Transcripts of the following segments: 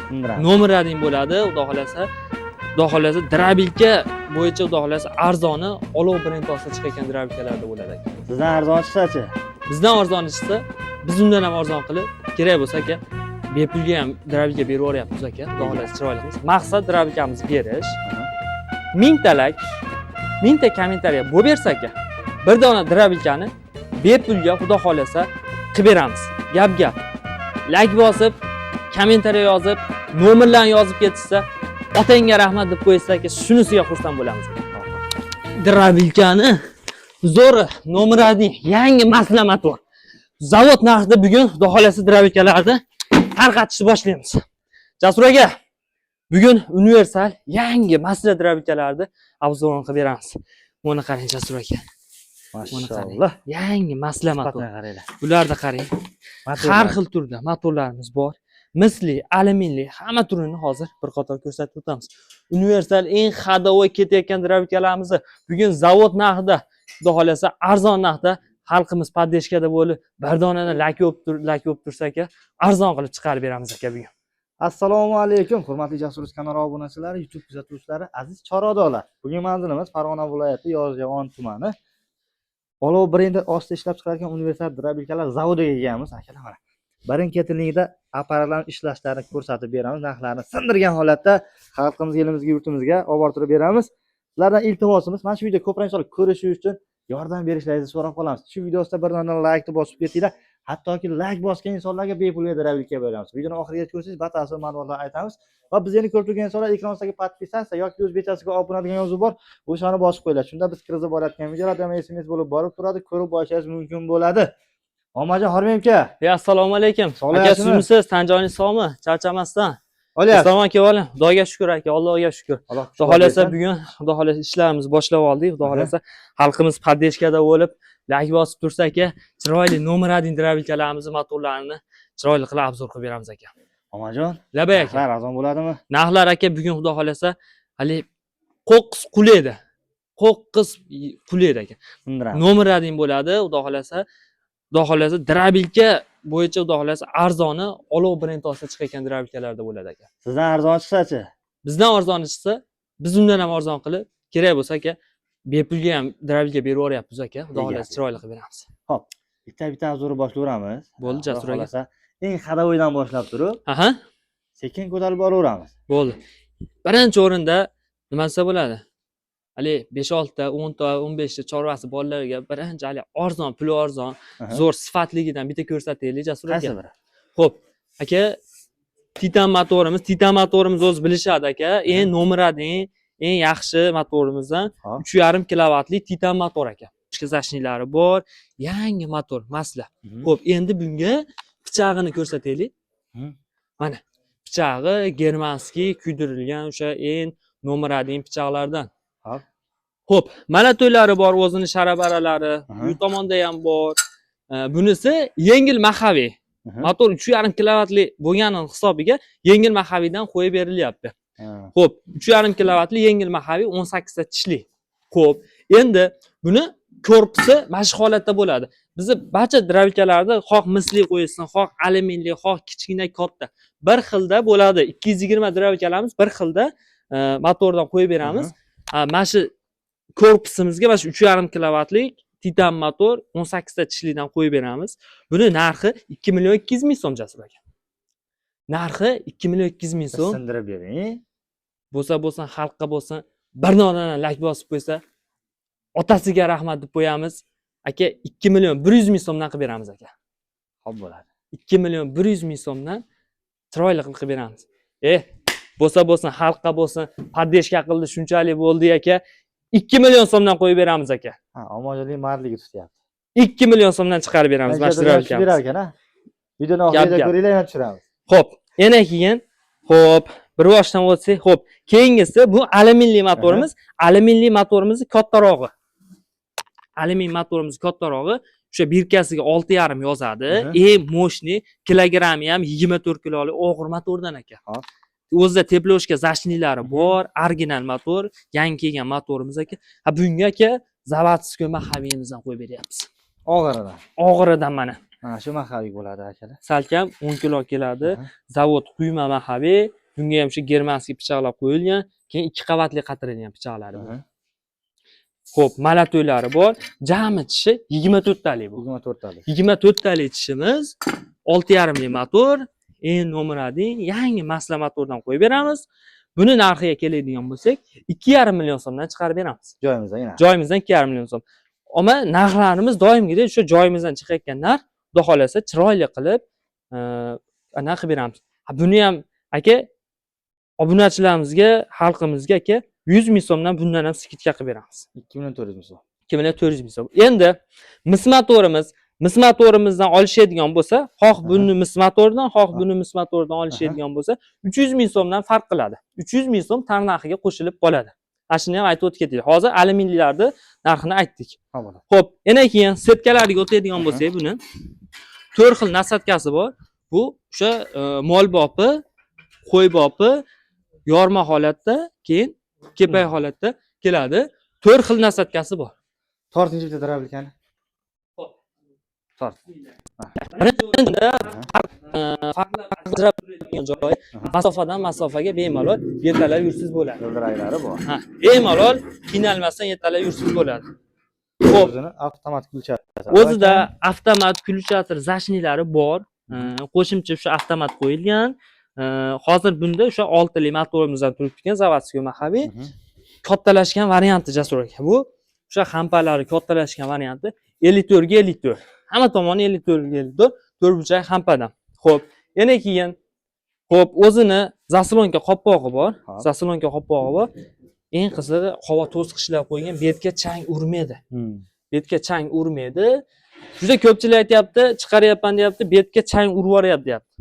Sindiramiz. Номер один bo'ladi, xudo xohlasa. Xudo xohlasa, дробилка bo'yicha, xudo xohlasa, arzoni Olov brendi ostida chiqayotgan дробилка larda bo'ladi, aka. Sizdan arzon chiqsachi? Bizdan arzoni chiqsa, biz undan ham arzon qilib, kerak bo'lsa, aka, bepulga ham дробилка berib yuboryapmiz, aka. Xudo xohlasa, chiroyli qilamiz. Maqsad дробилка mizni berish. 1000 ta layk, 1000 ta kommentariya bo'lib bersa, aka, bir dona дробилка ni bepulga, xudo xohlasa, qilib beramiz. Gap gap. Layk bosib, kommentariya yozib, nomerlarni yozib ketishsa, otangga rahmat deb qo'ysa, aka, shunisiga xursand bo'lamiz. Дробилка ni zo'ri номер один, yangi masla motor. Zavod narxida bugun, xudo xohlasa, дробилка larni tarqatishni boshlaymiz. Jasur aka, bugun universal yangi masla дробилка larni обзор qilib beramiz. Buni qarang, Jasur aka. Buni qarang. Mashalloh. Yangi masla motor. Sifatini qaranglar. Bularni qarang. Motorlar. Har xil turda motorlarimiz bor. Misli, alyuminli, hamma turini hozir bir qator ko'rsatib o'tamiz. Universal eng ходовой ketayotgan дробилка larimizni bugun zavod narxida, xudo xohlasa, arzon narxda, xalqimiz поддержка da bo'lib, bir donadan layk bo'lib tursa, aka, arzon qilib chiqarib beramiz, aka, bugun. Assalomu alaykum, hurmatli Jasur kanali obunachilari, YouTube kuzatuvchilari, aziz chorvadolar. Bugun manzilimiz Farg'ona viloyati Yozyovon tumani. Olov brendi ostida ishlab chiqargan universal дробилка lar zavodiga kelganmiz, akalar, mana. Birin ketinligida apparatlarni ishlashlarini ko'rsatib beramiz, narxlarni sindirgan holatda xalqimizga, elimizga, yurtimizga olib bortirib beramiz. Sizlardan iltimosimiz, mana shu video ko'proq insonlar ko'rishi uchun yordam berishlaringizni so'rab qolamiz. Shu videosida bir dona laykni bosib ketinglar. Hattoki layk bosgan insonlarga bepulga дробилка beramiz. Videoni oxirigacha ko'rsangiz, batafsil ma'lumotlar aytamiz. Va biz endi ko'rib turgan insonlar ekrandagi подписаться yoki o'zbekchasiga obuna degan yozuv bor, o'shani bosib qo'yinglar. Shunda biz kirgizib borayotgan videolar ham SMS bo'lib borib turadi, ko'rib borishingiz mumkin bo'ladi. Omadjon Hormang aka. Ya, assalomu alaykum. Sog'lik, Aka, yaxshimi? sizmisiz? Tan joningiz sog'mi? Charchamasdan. Olyapsiz. Eson kelib oling. Xudoga shukur, aka, Allohga shukur. Alloh Xudo xohlasa, bugun, xudo xohlasa, ishlarimizni boshlab oldik. Xudo xohlasa, xalqimiz поддержка da bo'lib, layk bosib tursa, aka, chiroyli номер один дробилка larimizni motorlarini chiroyli qilib обзор qilib beramiz, aka. Omadjon, Labay, aka. narxlar arzon bo'ladimi? Narxlar, aka, bugun, xudo xohlasa, hali qo'qqis qulaydi. Qo'qqis qulaydi, aka. Sindiramiz. Номер один bo'ladi, xudo xohlasa. Xudo xohlasa, дробилка bo'yicha, xudo xohlasa, arzoni Olov brendi ostida chiqayotgan дробилка larda bo'ladi, aka. Sizdan arzon chiqsachi? Bizdan arzoni chiqsa, biz undan ham arzon qilib, kerak bo'lsa, aka, bepulga ham дробилка berib yuboryapmiz, aka. Xudo Ega. xohlasa, chiroyli qilib beramiz. Bitta bitta обзор ni boshlayveramiz. Bo'ldi, Xudo Jasur aka. xohlasa, eng ходовой dan boshlab turib, sekin ko'tarib boraveramiz. Bo'ldi. Birinchi o'rinda nima desa bo'ladi? Haligi 5-6 ta, 10 ta, 15 ta chorvasi bolalarga birinchi haligi arzon, puli arzon, zo'r sifatligidan bitta ko'rsataylik, Jasur Qaysi aka. biri? Xo'p, aka, Titan motorimiz, Titan motorimiz o'zi bilishadi, aka, eng номер один, eng yaxshi motorimizdan 3,5 kilovatli Titan motor, aka. Ichki bor, yangi motor, masla. Xo'p, endi bunga pichog'ini ko'rsataylik. Mana, pichog'i германский kuydirilgan o'sha eng номер один pichoqlardan. Xo'p, malato'ylari bor, o'zini sharabaralari, bu tomonda ham bor. Bunisi yengil моховой. Motor 3,5 kilovatli bo'lgani hisobiga yengil моховой dan qo'yib berilyapti. Xo'p, 3,5 kilovatli yengil моховой, 18 ta tishli. Xo'p, endi buni korpusi mana shu holatda bo'ladi. Bizni barcha дробилка larda xoh misli qo'yilsin, xoh alyuminli, xoh kichkina, katta bir xilda bo'ladi. 220 дробилка larimiz bir xilda motordan qo'yib beramiz. Mana shu korpusimizga mana shu 3,5 kilovatlik Titan motor 18 ta tishlidan qo'yib beramiz. Buni narxi 2 million 200 ming so'm, Jasur aka. Narxi 2 million 200 ming so'm. Sindirib bering. Bo'lsa bo'lsin, xalqqa bo'lsin, bir donadan layk bosib qo'ysa, otasiga rahmat deb qo'yamiz. Aka, 2 million 100 ming so'mdan qilib beramiz, aka. Xo'p, bo'ladi. 2 million 100 ming so'mdan chiroyli qilib qilib beramiz. Bo'lsa bo'lsin, xalqqa bo'lsin, поддержка qildi, shunchalik bo'ldi, aka. 2 million so'mdan qo'yib beramiz, aka. Ha, Omonjonning mardligi tutyapti. 2 million so'mdan chiqarib beramiz mana shu Tushib berar дробилка miz. Ekan, ha. Videoni Gap, oxirida gap. ko'ringlar, yana tushiramiz. Xo'p, yana keyin, xo'p, bir boshdan o'tsak, xo'p, keyingisi bu alyuminli motorimiz. Alyuminli motorimizni kattarog'i. Alyumin motorimiz kattarog'i, o'sha бирка siga 6,5 yozadi. Eng мощный, kilogrammi ham 24 kilolik og'ir motordan, aka. O'zida теплушка защитник lari bor, original motor, yangi kelgan motorimiz, aka. Ha, bunga, aka, заводской моховой imizdan qo'yib beryapmiz. Og'iridan. Og'iridan mana. Mana shu маховик bo'ladi, akalar. Salkam 10 kilo keladi. Zavod quyma маховик. Bunga ham shu германский pichoqlar qo'yilgan. Keyin ikki qavatli qatirilgan pichoqlari bu. Xo'p, молотой lari bor. Jami tishi 24 talik bu. 24 talik. 24 talik tishimiz, 6,5 li motor, eng номер один yangi масла motordan qo'yib beramiz. Buni narxiga keladigan bo'lsak, 2,5 million so'mdan chiqarib beramiz. Joyimizda yana. Joyimizdan 2,5 million so'm. Ammo narxlarimiz doimgidek o'sha joyimizdan chiqayotgan narx, xudo xohlasa chiroyli qilib, anaqa qilib beramiz. Ha, buni ham aka obunachilarimizga, xalqimizga aka 100 ming so'mdan bundan ham скидка qilib beramiz. 2 million 400 ming so'm. 2 million 400 ming so'm. Endi mis motorimiz, mis motorimizdan olishadigan bo'lsa, xoh buni mis motoridan, xoh buni mis motoridan olishadigan bo'lsa, 300 ming so'mdan farq qiladi. 300 ming so'm tarnaxiga qo'shilib qoladi. Ana shuni ham aytib o'tib ketdik. Hozir alyuminiylarni narxini aytdik. Ha, bo'ladi. Xo'p, yana keyin setkalariga o'tadigan bo'lsak, buni to'rt xil насадка si bor. Bu o'sha mol bopi, qo'y bopi, yorma holatda, keyin kepak holatda keladi. To'rt xil насадка si bor. Tortinchi bitta дробилка ni. Xo'p. Tort. Birinchida farq joyi masofadan masofaga bemalol yetalab yursiz bo'ladi. G'ildiraklari bor. Ha, bemalol qiynalmasdan yetalab yursiz bo'ladi. Xo'p, O'zini avtomat ключ i. O'zida avtomat включатель зашни lari bor. Qo'shimcha o'sha avtomat qo'yilgan. Hozir bunda o'sha oltili motorimizdan turibdi ekan, заводской маховик. Kattalashgan varianti, Jasur aka. Bu o'sha hampalari kattalashgan varianti 54 ga 54. Hamma tomoni 54 ga 54, to'rt burchak hampadan. Xo'p, yana keyin xo'p, o'zini заслонка qopqog'i bor. Заслонка qopqog'i bor. Eng qizig'i havo to'sqichlar qo'ygan, bu yerga chang urmaydi. Bu yerga chang urmaydi. Juda ko'pchilik aytyapti, chiqaryapman deyapti, bu yerga chang urib yuboryapti deyapti.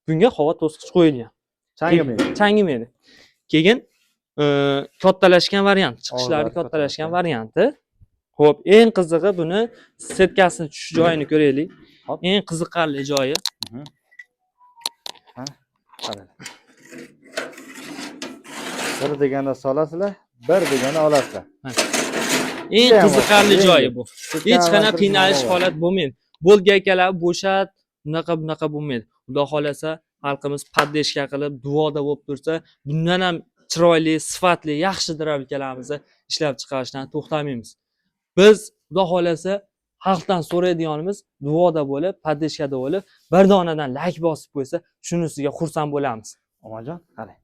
Bunga havo to'sqich qo'yilgan. Changimaydi. Changimaydi. Keyin kattalashgan variant, chiqishlari Og'izlari kattalashgan kattalashgan. varianti. Xo'p, eng qizig'i buni setkasini tushish joyini ko'raylik. Hop. Eng qiziqarli joyi. Qarang. Bir deganda solasizlar, bir deganda olasizlar. Eng Judayam qiziqarli oson, joyi yengil. bu. Setkani Hech qanaqa almashtirish qiynalish muammo bor. holat bo'lmaydi. Bo'ldi akalar, bo'shat, bunaqa bunaqa bo'lmaydi. Xudo xohlasa xalqimiz поддержка qilib, duoda bo'lib tursa, bundan ham chiroyli, sifatli, yaxshi дробилка larimizni ishlab chiqarishdan to'xtamaymiz. Biz xudo xohlasa xalqdan so'raydiganimiz duoda bo'lib, поддержка da bo'lib, bir donadan layk bosib qo'ysa, shunisiga xursand bo'lamiz. Omadjon, qarang.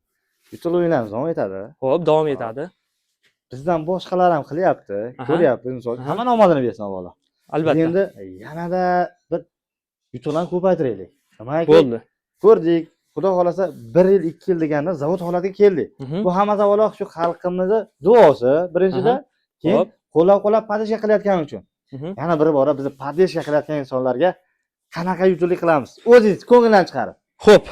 Yutuqli o'yinlarimiz davom etadi. Xo'p, davom etadi. Bizdan boshqalar ham qilyapti, ko'ryapti. Misol, hammani omadini bersin avvalo. Biz Albatta. endi yanada bir yutuqlarni ko'paytiraylik. Nimaki Bo'ldi. ko'rdik, xudo xohlasa 1 yil, 2 yil deganda zavod holatiga keldik. Bu hammasi avvalo shu xalqimizni duosi birinchidan, keyin qo'llab-quvvatlab поддержка qilayotgani uchun. Yana bir bora bizni поддержка qilayotgan insonlarga qanaqa yutuqlik qilamiz? O'zingiz ko'ngildan chiqarib. Xo'p,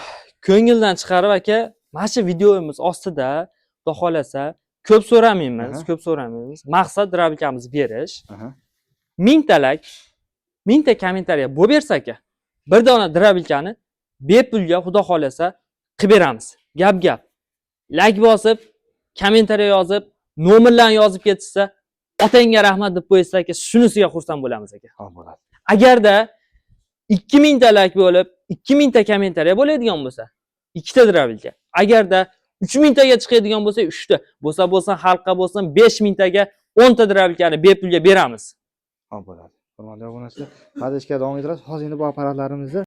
ko'ngildan chiqarib aka, mana shu videomiz ostida xudo xohlasa ko'p so'ramaymiz, ko'p so'ramaymiz. Maqsad дробилка mizni berish. 1000 ta layk, 1000 ta kommentariya bo'lib bersa aka, bir dona дробилка ni bepulga xudo xohlasa qilib beramiz. Gap gap. Layk bosib, kommentariya yozib, nomerlarni yozib ketishsa, otangga rahmat deb qo'ysa aka, shunisiga xursand bo'lamiz aka. Xo'p, bo'ladi. Agarda 2000 ta layk bo'lib, 2000 ta kommentariya bo'ladigan bo'lsa, ikkita дробилка. Agarda 3000 taga chiqadigan bo'lsa, 3 ta. Bo'lsa bo'lsin, xalqqa bo'lsin, 5000 taga 10 ta дробилка ni bepulga beramiz. Xo'p, bo'ladi. Hurmatli obunachilar, поддержка davom ettiramiz. Hozir endi bu apparatlarimizni